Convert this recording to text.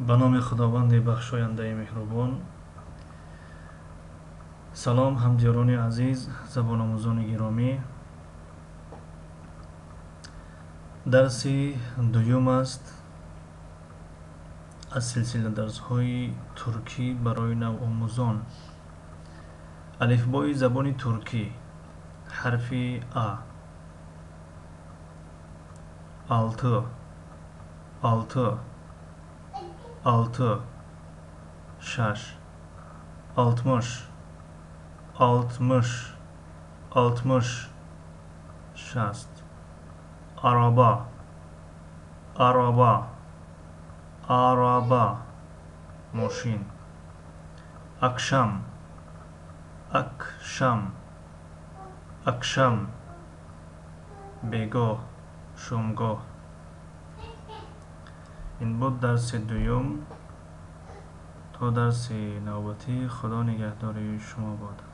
Ба номи Худованди бахшояндаи меҳрубон. Салом, ҳамдиёрони азиз, забономӯзони гиромӣ. Дарси дуюм аст аз силсила дарсҳои туркӣ барои навомӯзон. Алифбои забони туркӣ. Ҳарфи А. Алты, алты, алты, шаш, 60, 60, 60, 60. Araba, araba, araba, мошин. Akşam, akşam, akşam, бегоҳ, шомгоҳ. Ин буд дарси дуюм. То дарси навбатӣ Худо нигаҳдори шумо бод.